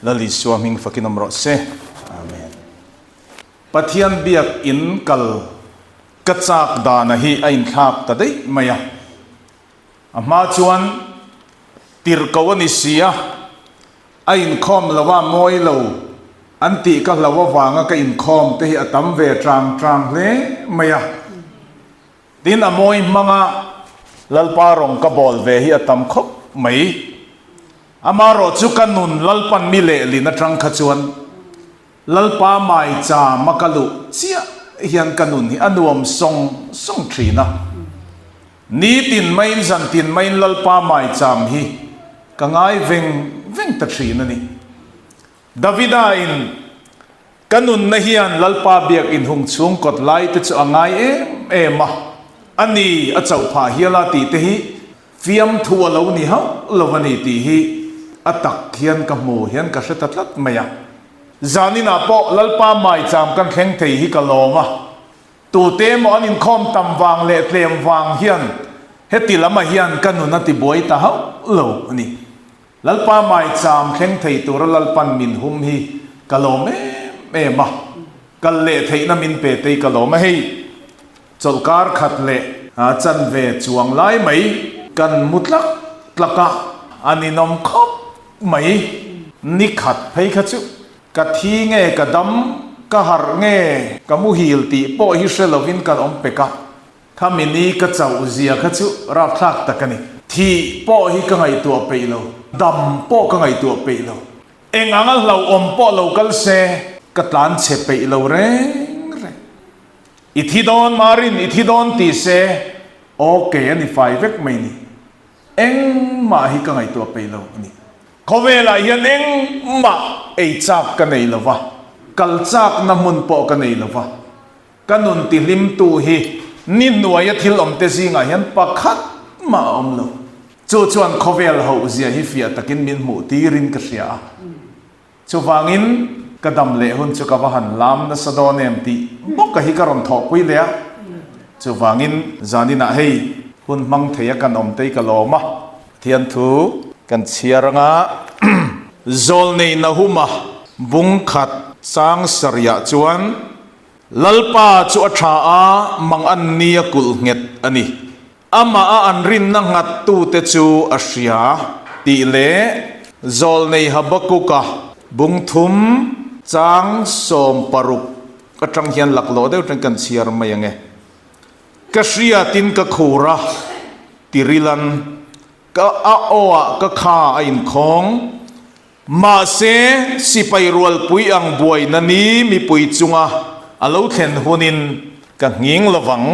Lal Isua hming fakin awm rawh se. Amen. Pathian biak in kal ka chak dana hi a inthlak ta daih mai a. A hma chuan tirhkoh a ni si a, a inkhawm lo a mawi lo an tih ka hlo avanga ka inkhawm te hi a tam ve tang tang hle mai a. Tin a mawi hmanga Lalpa rawng ka bawl ve hi a tam khawp mai. Amaherawh chu ka nun Lalpan mi lehlin atang kha chuan Lalpa maicham a ka luh chiah hian ka nun hi a nuam sawng sawng thin a. Nitin maiin zantin maiin Lalpa maicham hi ka ngai veng veng ta thin a ni. Davida in Ka nunna hian Lalpa biak inhung chhung kawt lai te chu a ngai em em a, a ni a chauh phah hial a tih te hi fiamthu a lo ni hauh lo a ni tih hi a tak hian ka hmu hian ka hre ta tlat mai a. Zaninah pawh Lalpa maicham kan thleng thei hi ka lawm a, tute emaw an inkhawm tam vang leh tlem vang hian heti lamah hian ka nun a tibuai ta hauh lo a ni. Lalpa maicham thleng thei tura Lalpan min hum hi ka lawm em em a, kal leh theihna min pe tei ka lawm a, hei chawlhkar khat leh chanve chuang lai mai kan mu tlak tlak a, a ninawm khawp mai, ni khat phei kha chu ka thi nge ka dam, ka harh nge ka muhil tih pawh hi hre lovin kan awm pek a. Kha mini ka chauh zia kha chu rapthlak tak a ni. Thih pawh hi ka ngaihtuah peih lo, dam pawh ka ngaihtuah peih lo. Eng anga hlauhawm pawh lo kal se ka tlan chhe peih lo reng reng. I thi dawn Marin, i thi dawn ti se ok a ni fai vek mai ni. Engmah hi ka ngaihtuah peih lo a ni. Khawvelah hian engmah ei chak ka nei lo va, kal chakna hmun pawh ka nei lo va. Ka nun tihlimtu hi ni hnuaia thil awmte zingah hian pakhat mah a awm lo. Chu chuan khawvel hoh zia hi fiah takin min hmuh tirin ka hria a. Chuvangin ka dam leh hun chu ka va han lam nasa dawn em tih bawka hi ka rawn thawhpui leh a. Chuvangin zaninah hei hun hmang theia kan awm tei ka lawm a. Thianthu kan chhiar anga Zawlnei Nahuma bungkhat chang sarihah chuan Lalpa chu a tha a, mang an ni a kulh nghet a ni. Amah a an rinna nghattute chu a hria tih leh Zawlnei Habakuka bungthum chang 16 atang hian laklawh deuh tang kan chhiar mai ang e. Ka hriatin ka khur a, tirilan ka a awah ka kha a inkhawng. Mahse, sipai rualpui ang buaina ni mipui chunga a lo thlen hunin ka nghing lovang.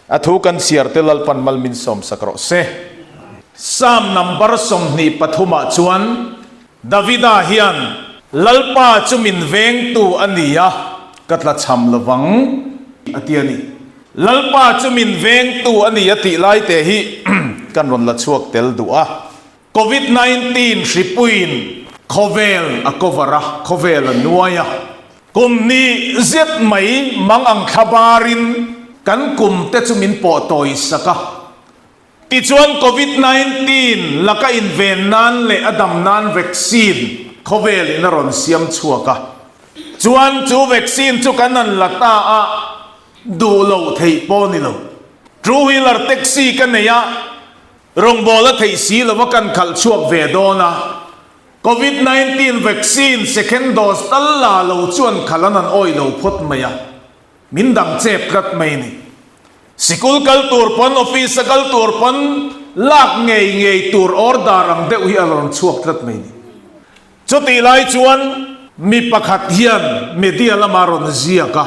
A thu kan chhiar te Lalpan mal min sawmsak rawh se. Psalm number 23 ah chuan Davida hian Lalpa chu min vengtu a ni a, ka tlachham lovang a ti a ni. Lalpa chu min vengtu a ni a tih lai te hi kan rawn la chhuak tel duh a. Covid 19 hripuiin khawvel a cover a, khawvel a nuai a. Kum ni zet mai mang ang thla barin kan kum te chu min pawh tawi sak a. Tichuan Covid 19 laka inven nan leh a dam nan vaccine khawvel in a rawn siam chhuak a. Chuan chu vaccine chu kan han la ta a, duh loh theih pawh ni lo. Two wheeler taxi ka nei a. Rawngbâwl a theih si lova kan khalh chhuak ve dawn a, Covid 19 vaccine second dose tal la lo chuan khalh an an awih lo phawt mai a, min dang chep tlat mai a ni. Sikul kal tur pawn, office a kal tur pawn lak ngei ngei tur order ang deuh hi a rawn chhuak tlat mai a ni. Chutih lai chuan mi pakhat hian media lama rawn ziak a,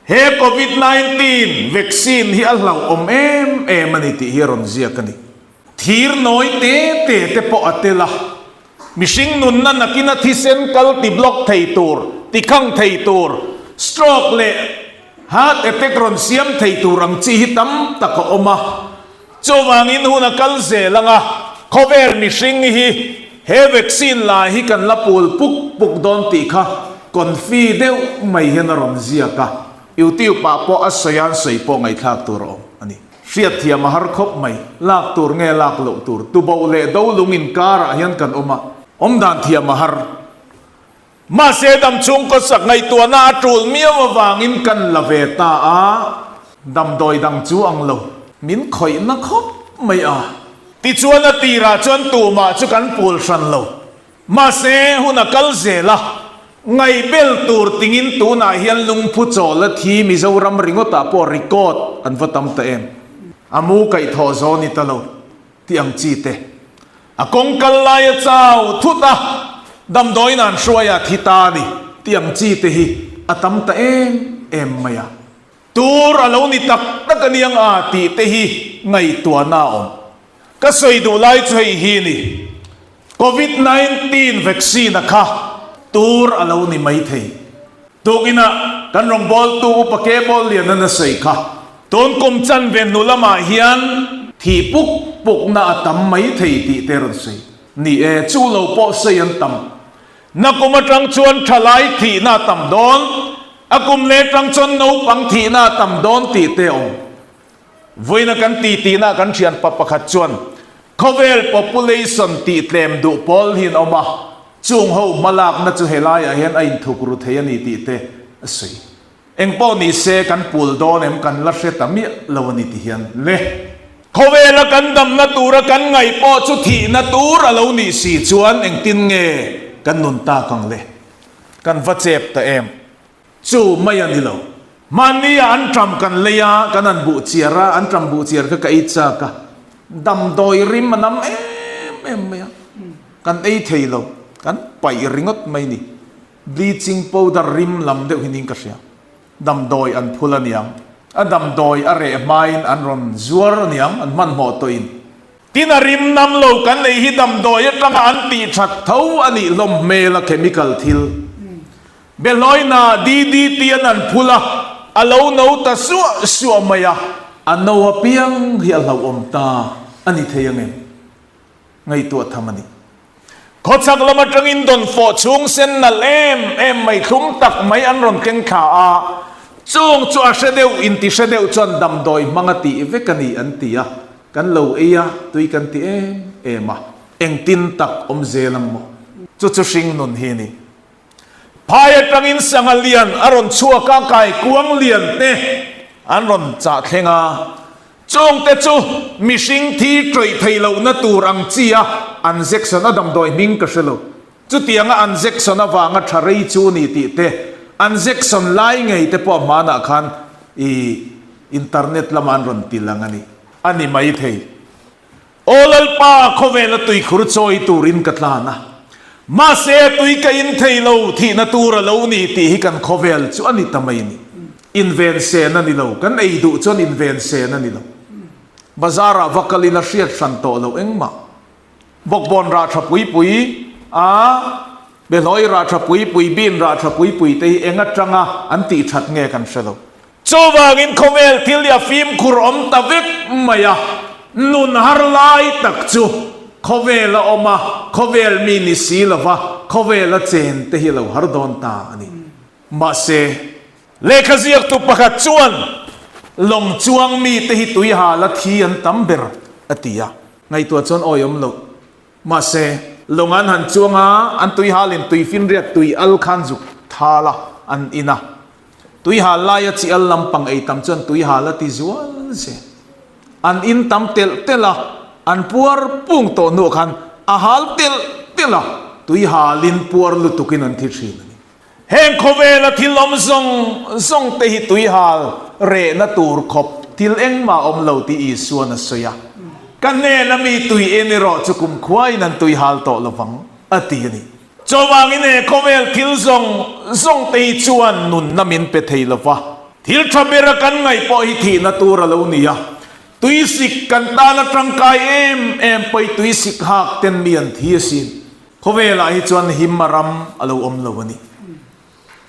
he Covid 19 vaccine hi a hlauhawm em em a ni tih hi a rawn ziak a ni. Thir nawi te te te pawh a tel a, mihring nunna nakina thisen kal ti block thei tur, ti khang thei tur, stroke leh heart attack rawn siam thei tur ang chi hi tam tak a awm a. Chuvangin hun a kal zel ang a, khawvel mihring hi he vaccine lai hi kan la pul puk puk dawn tih kha confi deuh mai hian a rawn ziak a, YouTube ah pawh a sawi a, an sawi pawh ngaihthlak tur a awm a ni. Hriatthiam a har khawp mai, lak tur nge lak loh tur, tuboh leh do lung inkarah hian kan awm a, awmdan thiam a har. Mahse dam chhung khawsak ngaihtuahna a tul miau avangin kan la ve ta a, damdawi dang chu ang lo, min khawihna khawp mai a. Tichuan a tirah chuan tumah chu kan pul hran lo. Mahse hun a kal zel a, ngaihbel tur tingin tunah hian lungphu chawl a thi Mizoram ringawtah pawh record an va tam ta em. A mu kaihthawh zaw ni ta lo tih ang chi te. A kawng kal lai a chau thut a, damdawiin an hruai a thi ta a ni tih ang chi te hi a tam ta em em mai a. Tur a lo ni tak tak a niang a tih te hi ngaihtuahna a awm. Ka sawi duh lai chu hei hi ni, Covid 19 vaccine a kha tur a lo ni mai thei. Tukinah kan rawngbawltu Upa Kebol Lianan a sawi kha, tun kum chanve hnu lamah hian thih puk pukna a tam mai thei tih te rawn sawi. Ni e, chu lo pawh sawi an tam. Nakum atang chuan thalai thihna a tam dawn, a kum leh atang chuan naupang thihna a tam dawn tih te a awm. Vawiina kan titihna kan thianpa pakhat chuan khawvel population tih tlem duh pawl hi an awm a, chung ho hmalakna chu helaiah hian a inthuk ru thei a ni tih te a sawi. Engpawh ni se kan pul dawn em kan la hre ta miah lo a ni ti hian le. Khawvela kan damna tura kan ngaih pawh chu thihna tur a lo nih si chuan engtin nge kan nun tak ang le? Kan va chep ta em? Chu mai a ni lo. Mahnia an ṭam kan lei a, kan han buh chiar a, an ṭam buh chiar kha ka ei chak a, damdawi rim a nam em em mai a, kan ei thei lo, kan paih ringawt mai ni. Bleaching powder rim lam deuh hi niin ka hria. Damdawi an phul a niang. A damdawi a reh hmain an rawn zuar a niang, an hmanhmawh tawhin. Tin a rim nam lo kan ei hi damdawi atanga an tih that tho a nih hlawm hmel a chemical thil. Behlawina DDT an an phul a, a lo no ta suah suah mai a. A no apiang hi a hlauhawm ta a ni thei ang em? Ngaihtuah tham a ni. Khawchhak lam atangin dawnfawh chhung sen nalh em em mai thlum tak mai an rawn keng thla a, chung chu a hre deuh inti hre deuh chuan damdawi hmang a tih vek a ni an ti a, kan lo ei a, tui kan ti em em a, engtin tak awm zel ang maw? Chu chu hring nun hi a ni. Phai atangin sangha lian a rawn chhuak a, kaikuang lian te an rawn chah thleng a. Chungte chu mihring thi ṭawih thei lohna tur ang chi a an jection a damdawi hming ka hre lo. Chutianga an jection avanga ṭha rei chu ni tih te, an jection lai ngei te pawh hmanah khan i internet lamah an rawn ti lang a ni. A ni maithei. Aw Lalpa, khawvela tuikhur chawi turin ka tlan a, mahse a tui ka in thei lo, thihna tur a lo ni tih hi kan khawvel chu a ni ta mai ni. Inven sen a ni lo, kan ei duh chuan inven sen a ni lo. Bazar-ah va kalin a hriat hran tawh loh engmah. Bawkbawn rah tha pui pui a, behlawi rah tha pui pui, bean rah tha pui pui te hi eng atanga an tih that nge kan hre lo. Chuvangin khawvel thil hi a fimkhur awm ta vek mai a, nun har lai tak chu khawvel a awm a, khawvel mi ni si lova khawvel a chen te hi a lo har dawn ta a ni. Mahse, lehkha ziaktu pakhat chuan lawng chuang mite hi tui hal a thi an tam ber a ti a, ngaihtuah chuan awi awm loh. Mahse, lawng an han chuang a, an tui halin tui finriat tui al khan zuk thal a, an in a. Tui hal laia chi al lampang ei tam chuan tui hal a ti zual zel. An in tam telh telh a, an puar pung tawh hnuah khan a hal telh telh a, tui halin puar lutukin an thi thin a ni. Heng khawvela thil awm zawng zawng te hi tui hal rehna tur khawp thil engmah awm lo tih Isuan a sawi a. Ka hnena mi tui en erawh chu kumkhuain an tui hal tawh lovang a ti a ni. Chuvangin he khawvel thil zawng zawng te hi chuan nunna min pe thei lo va, thil tha bera kan ngaih pawh hi thihna tur a lo ni a. Tuisik kan tana tangkai em em pawh hi tuisik hak ten mi an thi asin. Khawvelah hi chuan him a ram a lo awm lo a ni.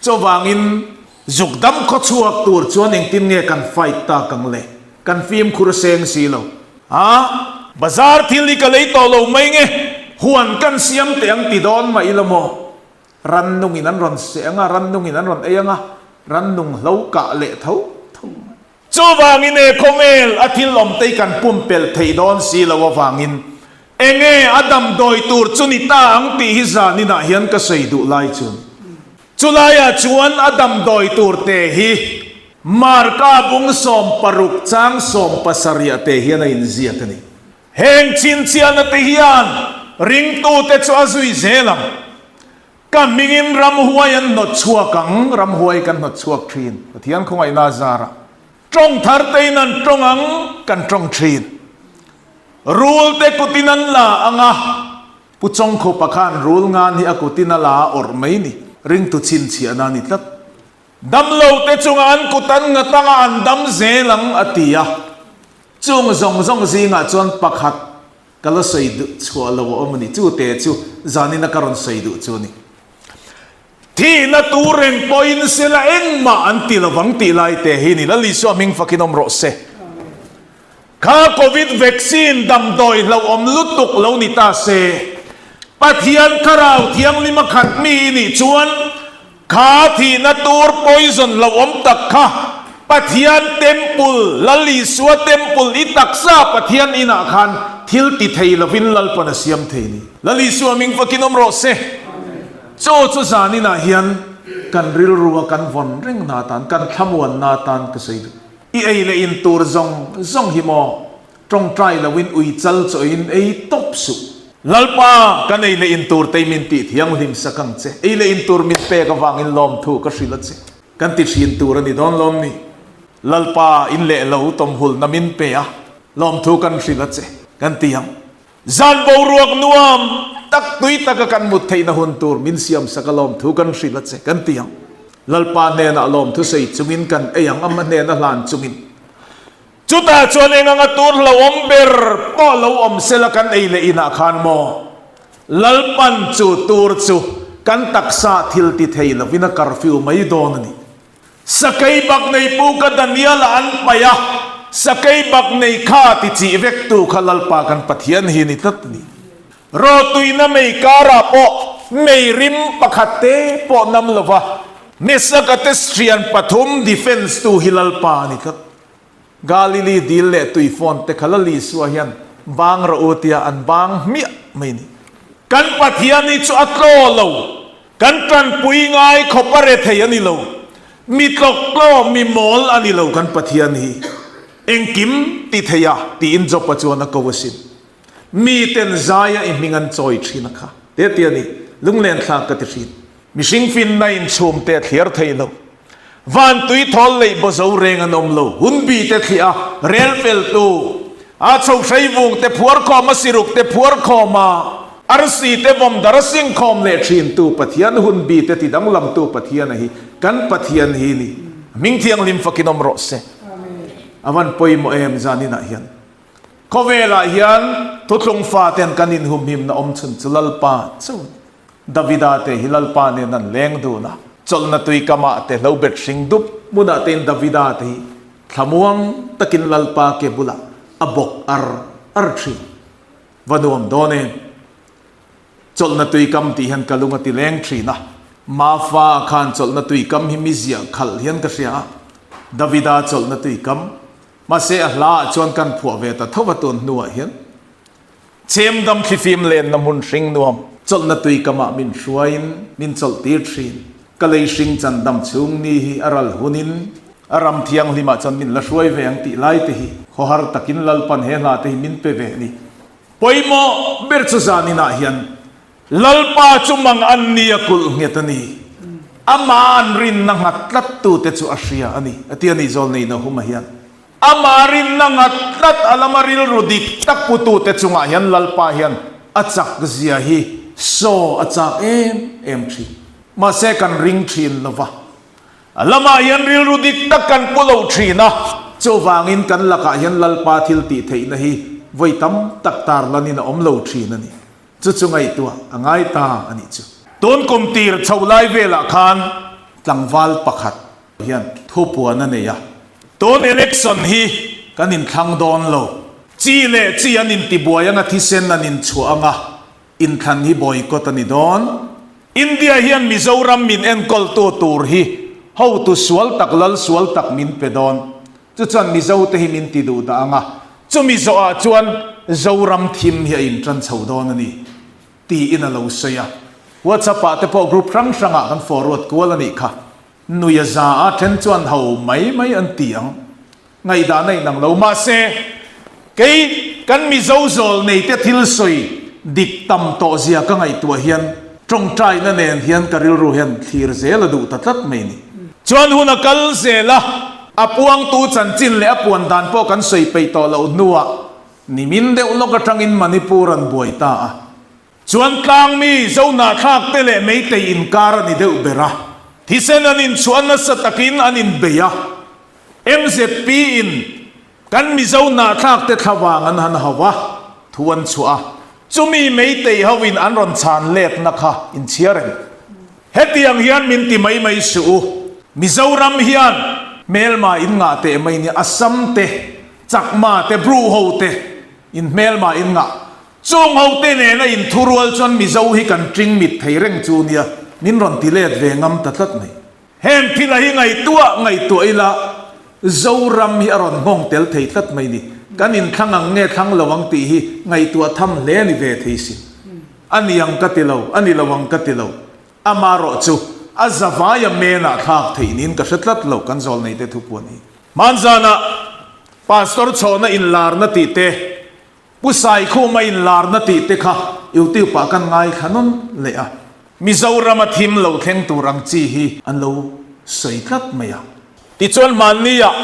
Chuvangin zuk dam khawchhuak tur chuan engtin nge kan fight tak ang le? Kan fimkhur seng si lo. A, bazar thil hi ka lei tawh lo mai nge, huan kan siam teh ang ti dawn mah ila maw? Rannungin an rawn seh ang a, rannungin an rawn ei ang a, rannung hlo kah leh tho tho mai. Chuvangin he khawvel a thil awm te hi kan pumpelh theih dawn si lo avangin enge a damdawi tur chu ni ta ang tih hi zaninah hian ka sawi duh lai chuan. Chulaiah chuan a damdawi tur te hi Marka bung 16 chang 17 te hian a inziak a ni. Heng chhinchhiahna te hian ringtute chu a zui zel ang. Ka hmingin ramhuai an hnawt chhuak ang, ramhuai kan hnawt chhuak thin, Pathian khawngaihna zarah. Tawng thar tein an tawng ang, kan tawng thin. Rul te kutin an la ang a, Pu Chawngkhupa khan rul ngan hi a kutin a la a awrh mai ni, ringtu chhinchhiahna a ni tlat. Damlo te chunga an kut an ngat anga an dam zel ang a ti a. Chung zawng zawng zingah chuan pakhat ka la sawi duh chhuah lo a awm a ni, chu te chu zanin a ka rawn sawi duh chu a ni. Thihna tur reng pawhin sela engmah an ti lovang tih lai te hi ni. Lal Isua hming fakin awm rawh se. Kha Covid vaccine damdawi hlauhawm lutuk lo ni ta se, Pathian Thlarau Thianghlim a khat mi i nih chuan kha thihna tur poison hlauhawm tak kha Pathian temple, Lal Isua temple i taksa Pathian inah khan thil ti thei lovin Lalpan a siam thei ni. Lal Isua hming fakin awm rawh se. Chaw chu zan inah hian kan rilrua kan vawn reng na atan, kan thlamuan na atan ka sawi duh. I ei leh in tur zawng zawng hi maw? Tawngtai loin ui chal chaw in ei tawp suh. Lalpa, kan ei leh in tur te min tih thianghlim sak ang che. Ei leh in tur min pek avangin lawmthu ka hrilh a che. Kan ti thin tur a ni dawn lawm ni? Lalpa, in leh lo tawmhulna min pe a, lawmthu kan hrilh a che. Kan ti ang. Zan boruak nuam tak tui taka kan mut theihna hun tur min siam sak a lawmthu kan hrilh a che kan ti ang. Lalpa hnenah lawmthu sei chungin kan ei ang, ama hnena hlan chungin. Chutah chuan eng anga tur hlauhawm ber pawh lo awm sela kan ei leh inah khan maw? Lalpan chu tur chu kan taksa thil ti thei lovin a curfew mai dawn a ni. Sakei bak nei pu ka Daniel-a an paih a, sakei bak nei kha ti chih vek tu kha Lalpa kan Pathian hi ni tlat a ni. Rawtuina mei karah pawh mei rim pakhat te pawh nam lova Mesaka te thian pathum defence tu hi Lalpa a ni tlat. Galili dil leh tui phone te kha Lal Isua hian bang rawh u tia an bang hmiah mai a ni. Kan Pathian hi chu a tlaw lo. Kan tanpui ngai khawp a re thei a ni lo. Mi tlawk tlaw, mi mawl a ni lo kan Pathian hi. Engkim ti thei a, tiin Job-a chuan a ko asin. Miten zaia i hming an chawi thin a kha. Te ti a ni, lunglen thlak ka ti thin. Mihring finna inchhum te a thliar thei lo. Van tui thawl leh baw zo reng an awm lo. Hunbi te thliah a, rel fel tu a chho hrei vung te phuar khawm a, siruk te phuar khawm a, arsi te vawm dar a sing khawm leh thin tu Pathian hunbi te ti danglam tu Pathian a hi kan Pathian hi ni. Hming thianghlim fakin awm rawh se. A van pawimawh em zaninah hian. Khawvelah hian thuthlung faten kan inhumhimna awm chhun chu Lalpa chu a ni. Davida te hi Lalpa nen an leng dun a, chawlhna tui kamah te hlo bet hring dup hmunah tein Davida te hi thlamuang takin Lalpa ke bulah a bawk ar ar thin. Va nuam dawn em? Chawlhna tui kam tih hian ka lung a ti leng thin a, Mafa khan chawlhna tui kam hi mi ziah khalh hian ka hria a, Davida chawlhna tui kam, mahse a hla ah chuan kan phuah ve ta tho va tun hnuah hian. Chemdam thlifim lenna hmun hring nuam chawlhna tui kamah min hruaiin min chawlh tir thin. Ka lei hring chan dam chhung ni hi a ral hunin a ram thianghlimah chuan min la hruai ve ang tih lai te hi khawhar takin Lalpan he hla te hi min pe ve a ni. Pawimawh ber chu zaninah hian Lalpa chu mang an ni a kulh nghet a ni. Amah an rinna nghat tlat tute chu a hria a ni, a ti a ni Zawlnei Nahuma hian. Amah rinna nghat tlat a lama rilru dik tak putute chungah hian Lalpa hian a chak zia hi saw a chak em em thin. Mahse kan ring thin lo va. A lamah hian rilru dik tak kan pu lo thin a, chuvangin kan lakah hian Lalpa thil tih theihna hi vawi tam tak tarlanin a awm lo thin a ni. Chu chu ngaihtuah a ngai ta a nih chu. Tun kum tir chho lai velah khan tlangval pakhat hian thupuan a nei a, tun election hi kan inthlang dawn lo, chi leh chi an intibuai anga thisen an inchhuah anga inthlan hi boycott a ni dawn. India hian Mizoram min enkawltu tur hi hotu sual tak lal sual tak min pe dawn. Chu chuan Mizo te hi min ti duh dah ang a, chumi zawhah chuan Zoram thim hi a intan chho dawn a ni, tiin a lo sawi a. WhatsApp ah te pawh group hrang hrangah kan forward kual a nih kha. Nui a za a then chuan ho mai mai an ti ang. Ngaihdan a inang lo. Mahse, kei kan Mizo zawl neite thil sawi dik tam tawh zia ka ngaihtuah hian tawngtaina nen hian ka rilru hian thlir zel a duh ta tlat mai ni. Chuan hun a kal zel a, a puangtu chanchin leh a puan dan pawh kan sawi peih tawh loh hnuah nimin deuh lawk atangin Manipur an buai ta a. Chuan tlangmi Zohnahthlak te leh Meitei inkar a ni deuh ber a, thisen an inchhuah nasa takin an inbei a, MZP in kan Mizo hnahthlak te thlavang an han hau a, thu an chhuah a, chumi Meitei ho in an rawn chhan letna kha inchhiar em? Hetiang hian min ti mai mai suh u, Mizoram hian hmelma in ngah teh mai nia, Assam te, Chakma te, Bru ho te in hmelma in ngah, chung ho te nena in thurual chuan Mizo hi kan ṭing mit thei reng chu nia, min rawn ti let ve ngam ta tlat mai. Heng thil a hi ngaihtuah ngaihtuah ila Zoram hi a rawn nghawng tel thei tlat mai ni. Kan inthlang ang nge thlang lo ang tih hi ngaihtuah tham hle a ni ve thei si. A ni ang ka ti lo, a ni lo ang ka ti lo. Amarawh chu a zavaia menah thlak theih niin ka hre tlat lo kan zawlneite thupuan hi. Hmanzanah Pastor Chhawna inlarna tih te, Pu Saikhuma inlarna tih te kha YouTube ah kan ngaithla nawn leh a. Mizoram a thim lo thleng tur ang chi hi an lo sawi tlat mai a. Tichuan hmanni ah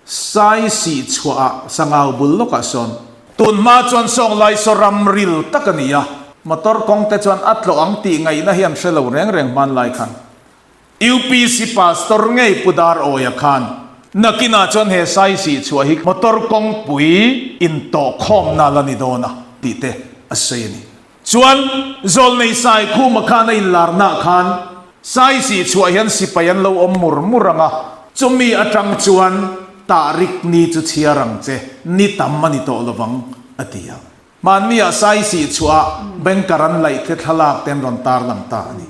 Sai sih chhuah ah Sangau bul lawk ah sawn tun hma chuan Sawnglai saw ram ril tak a ni a, motor kawng te chuan a tlawh ang tih ngaihna hi an hre lo reng reng hmanlai khan. UPC Pastor ngei Pu Dar Awia khan nakinah chuan he saisih chhuah hi motor kawngpui intawhkhawmna la ni dawn a tih te a sawi a ni. Chuan Zawlnei Saikhuma khan a inlarnaah khan saisih chhuah hian sipai an lo awm mur mur ang a, chumi atang chuan tahrik ni chu chhiar ang che, ni tam a ni tawh lovang a ti a. Hmanni ah saisih chhuah banker an laih te thlalak te an rawn tarlang ta a ni.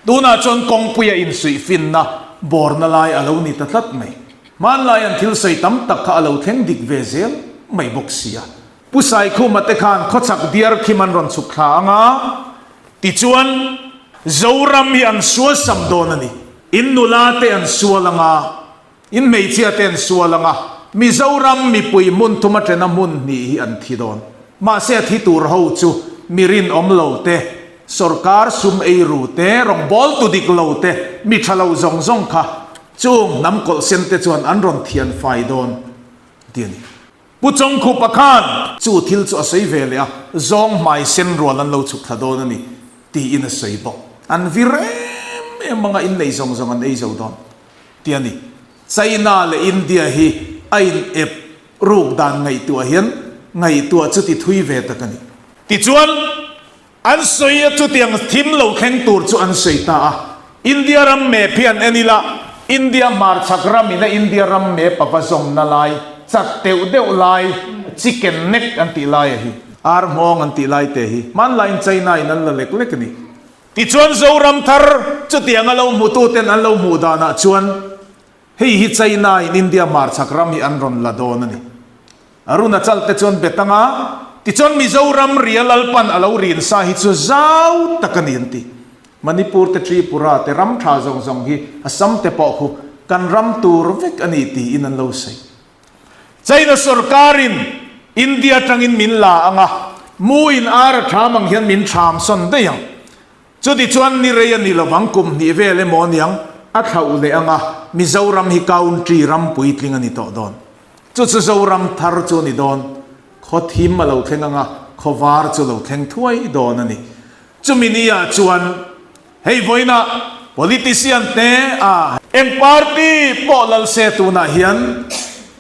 Tunah chuan kawngpuia insuih finna bawrna lai a lo ni ta tlat mai. Hmanlai an thil sawi tam tak kha a lo thleng dik ve zel mai bawk sia. Pu Saikhuma te khan khawchhak diar khim an rawn chhuk thla ang a, tichuan Zoram hi an sual sam dawn a ni. In nula te an sual ang a. In hmeichhia te an sual ang a, Mizoram mipui hmun thum atena hmun hnih hi an thi dawn. Mahse a thi tur ho chu mi rinawm lo te, sorkar sum ei ru te, rawngbawltu dik lo te, mi tha lo zawng zawng kha chung hnam kawlh sen te chuan an rawn thian fai dawn ti a ni. Pu Chawngkhupa khan chu thil chu a sawi ve leh a, zawng hmai sen rual an lo chhuk thla dawn a ni tiin a sawi bawk. An vir em em ang a, innei zawng zawng an ei zo dawn. Ti a ni. China leh India hi a in ep ruk dan ngaihtuah hian ngaihtuah chu ti thui ve tak a ni. Tichuan, an sawi a chutiang thim lo thleng tur chu an sawi ta a. India ram map hi an en ila, India hmarchhak ram ina India ram map a va zawmna lai, chat teuh deuh lai, chicken neck an tih laia hi, ar nghawng an tih lai te hi hmanlaiin China in an la lek lek a ni. Tichuan Zoram thar chutiang a lo hmututen an lo hmuh danah chuan hei hi China in India hmarchhak ram hi an rawn la dawn a ni. Arunachal te chuan bet anga tichuan Mizoram ria Lalpan a lo rin sa hi chu zau tak a ni an ti. Manipur te Tripura te ram tha zawng zawng hi Assam te pawh khu kan ram tur vek a ni tiin an lo sawi. China sorkarin India atangin min la ang a, mu in ar a ṭham ang hian min ṭham sawn daih ang. Chuti chuan ni rei a ni lovang, kum hnih vel emaw a niang, a thlauh leh ang a, Mizoram hi country ram puitling a ni tawh dawn. Chu chu Zoram thar chu a ni dawn. Khaw thim a lo thleng ang a, khaw var chu lo thleng thuai dawn a ni. Chumi ni ah chuan hei vawiinah politician te a eng party pawh lal se tunah hian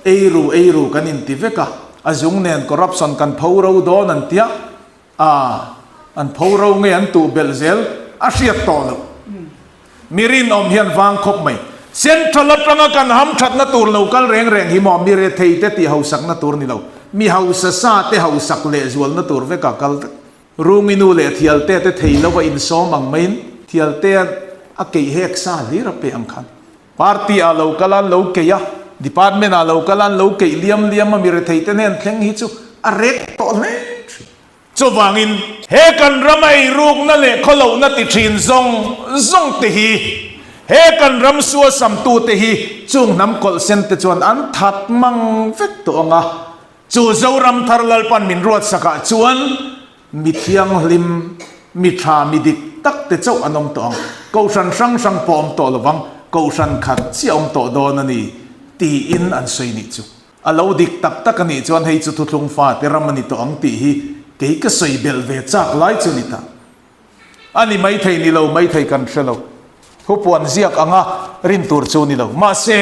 eiru eiru kan inti vek a, a zung nen corruption kan pho ro dawn an tia a, an pho ro nge an tuh belh zel a hriat tawh loh. Mi rinawm hian vang khawp mai. Central atanga kan hamthatna tur lo kal reng reng hi maw mi rethei te tih hausakna tur ni lo, mi hausa sa te hausak lehzualna tur veka kal vek. Rumi nu leh Thialte te thei lo a insawm ang maiin Thialte a keih hek sa hlir a pe ang khan. Party ah lo kal a an lo keih a, department ah lo kal a an lo keih liam liam a, mi rethei te hnen thleng hi chu a rek tawh hle thin. Chuvangin, he kan rama eirukna leh khawlohna ti thin zawng zawng te hi, he kan ram suasamtute hi chung hnam kawlh sen te chuan an that mang vek tawh ang a. Chu Zoram thar Lalpan min ruatsakah chuan mi thianghlim, mi tha, mi dik tak te chauh an awm tawh ang. Kohhran hrang hrang pawh awm tawh lovang, kohhran khat chiah awm tawh dawn a ni, tiin an sawi nih chu. A lo dik tak tak a nih chuan hei chu thuthlung fate ram a ni tawh ang tih hi kei ka sawi belh ve chak lai chu ni ta. A ni maithei ni lo maithei kan hre lo. Thupuan ziak anga rin tur chu ni lo. Mahse,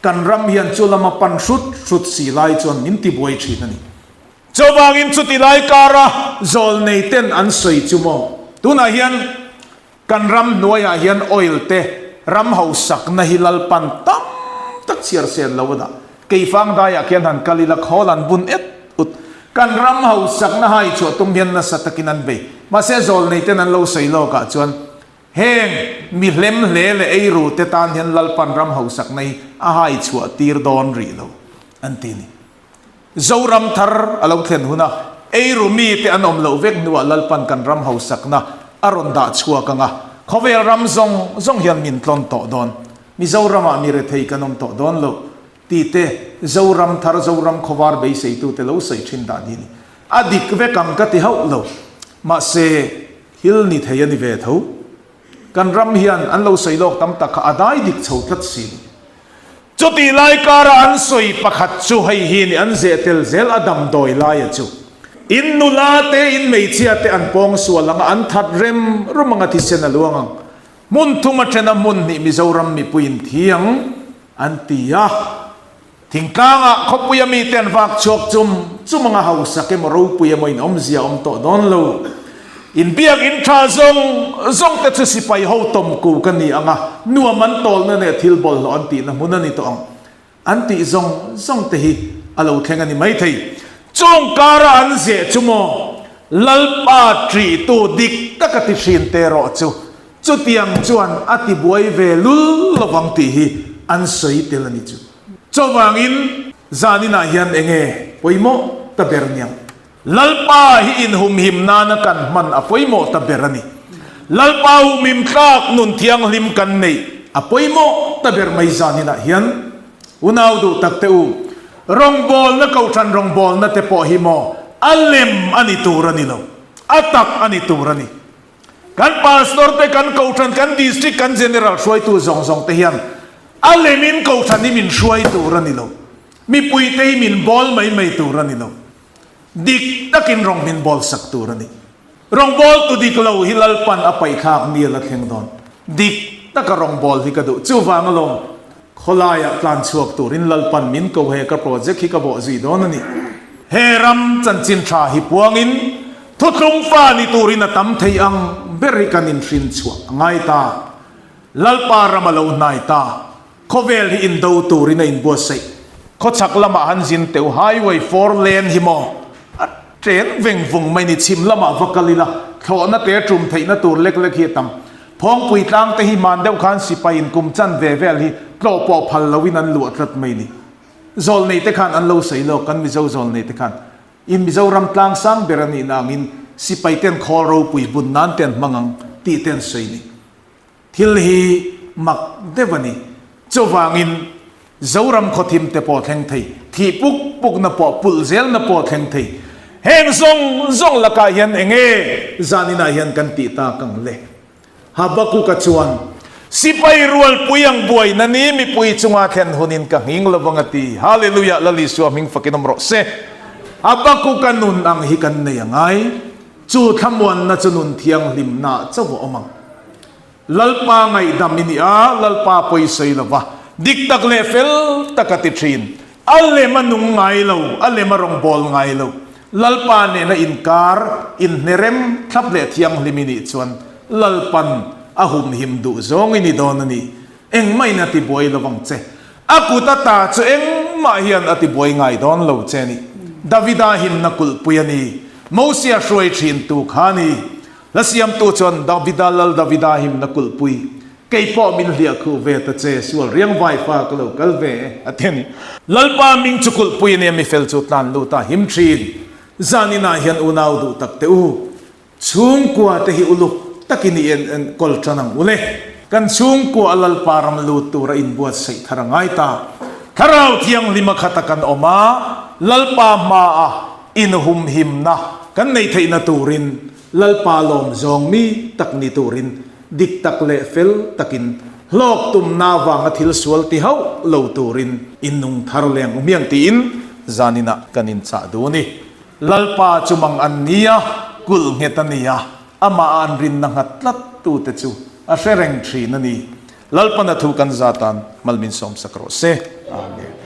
kan ram hian chu lama pan hrut hrut si lai chuan min tibuai thin a ni. Chuvangin chuti lai kara zawlnei ten an sawi chu maw? Tunah hian kan ram hnuaiah hian oil te ram hausakna hi Lalpan tam tak chhiar sen lo a dah. Keifang daiah khian han kal ila khawl an bun et ut. Kan ram hausakna hai chhuah tum hian nasa takin an bei. Mahse zawlnei ten an lo sawi lawkah chuan heng mi hlem hle leh eiru te tan hian Lalpan ram hausakna hi a hai chhuah tir dawn rih lo an ti a ni. Zoram thar a lo thlen huna eiru mite an awm loh vek hnuah Lalpan kan ram hausakna a rawn dah chhuak ang a, khawvel ram zawng zawng hian min tlawn tawh dawn. Mizoramah mi rethei kan awm tawh dawn lo tih te Zoram thar Zoram khawvar beiseitute lo sawi thin dan hi a ni. A dik vek ang ka ti hauh lo. Mahse, thil ni thei a ni ve tho. Kan ram hian an lo sawi lawk tam tak kha a dai dik chho tlat si ni. Chutih lai kara an sawi pakhat chu hei hi ni an zeh tel zel a damdawi laia chu. In nula te in hmeichhia te an pawng sual ang a an that rem rum ang a thisen a luang ang. Hmun thum a then a hmun hnih Mizoram mipuiin thiang an ti a. Thingtlangah khawpuia mite an vak chhuak chum chum anga hausak emaw ropui emaw in awmzia awm tawh dawn lo. Inbiak in tha zawng zawng te chu sipai ho tawm ku ka ni anga nuam an tawlna leh thil bawlhhlawh an tihna hmun a ni tawh ang. An tih zawng zawng te hi a lo thleng a ni maithei. Chung kara an zeh chu maw Lalpa ṭihtu dik taka ti hrin te erawh chu chutiang chuan a ti buai ve lul lovang tih hi an sawi tel a ni chu. Chuvangin zaninah hian enge pawimawh ta ber niang? Lalpa hi inhumhim nana kan hman a pawimawh ta ber a ni. Lalpa humhim tlak nun thianghlim kan neih a pawimawh ta ber mai zaninah hian unau duh tak te u, rawngbawlna kohhran rawngbawlna te pawh hi maw a lem a ni tur a ni lo, a tak a ni tur a ni. Kan pastor te, kan kohhran, kan district, kan general hruaitu zawng zawng te hian a lemin kohhran hi min hruai tur a ni lo, mipui te hi min bawl mai mai tur a ni lo. Dik takin rawng min bawl sak tur a ni. Rawngbawl tu dik lo hi Lalpan a paihthlak ni a la thleng dawn. Dik taka rawngbawl hi ka duh. Chuvang alawm khawlaiah tlan chhuak turin Lalpan min ko he ka project hi ka bawh zui dawn a ni. He ram chanchin tha hi puangin thuthlung fa ni turin a tam thei ang ber hi kan inhrin chhuah a ngai ta. Lalpa ram a lo hnai ta. Khawvel hi indo turin a inbuatsaih. Khawchhak lamah han zin teuh highway 4 lane hi maw a chen veng vung mai ni chhim lamah va kal ila thlawhna te tum theihna tur lek lek hi a tam. Phawngpui tlang te hi hman deuh khan sipai in kum chan ve vel hi tlawh pawh phal loin an luah tlat mai ni. Zawlnei te khan an lo sawi lawk kan Mizo zawlnei te khan in Mizoram tlang sang ber a nihna angin sipai ten khawl ropui bun nan te an hmang ang tih te an sawi ni. Thil hi mak deuh a ni. Chuvangin Zoram khawthim te pawh thleng thei, thih puk pukna pawh pulh zelna pawh thleng thei. Heng zawng zawng lakah hian enge zaninah hian kan tih tak ang le? Habakuka chuan, Sipai rualpui ang buaina ni mipui chunga thlen hunin ka nghing lovang a ti. Hallelujah! Lal Isua hming fakin awm rawh se. Habakuka nun ang hi kan nei a ngai. Chu thlamuanna chu nun thianghlimna chauh a awm ang. Lalpa ngaihdam i ni a, Lalpa pawi sawi lo va, dik tak leh fel tak a ti thin. A lem a nung ngai lo, a lem a rawngbâwl ngai lo. Lalpa nena inkar, inhnerem thlap leh thianghlim i nih chuan Lalpan a humhim duh zawng i ni dawn a ni. Engmahin a tibuai lo vang che. A kut ata chu engmah hian a tibuai ngai dawn lo che a ni. Davida himna kulhpui a ni. Mosia hruai thin tu kha a ni. Hla siamtu chuan Davida Lal Davida himna kulhpui, kei pawh min hliah khuh ve ta che, sual riang vai fa ka lo kal ve e, a ti a ni. Lalpa ming chu kulhpui a nia, mifel chu tlan lut a him thin. Zaninah hian unau duh tak teh u, chhungkua te hi uluk takin i en enkawl tan ang u le. Kan chhungkua a Lalpa ram lut tura inbuatsaih thar a ngai ta. Thlarau Thianghlim a khata kan awm a, Lalpa hmaa inhumhimna kan neih theihna turin Lalpa lawm zawng mi tak ni turin dik tak leh fel takin hlawk tumna avanga thil sual ti hauh lo turin in nung thar leng um hiang tiin zaninah kan inchah duh a ni. Lalpa chu mang an ni a, kulh nghet a ni a, amah a an rinna nghat tlat tute chu a hre reng thin a ni. Lalpana thu kan zatan malmin sawmsak rawh se. Amen.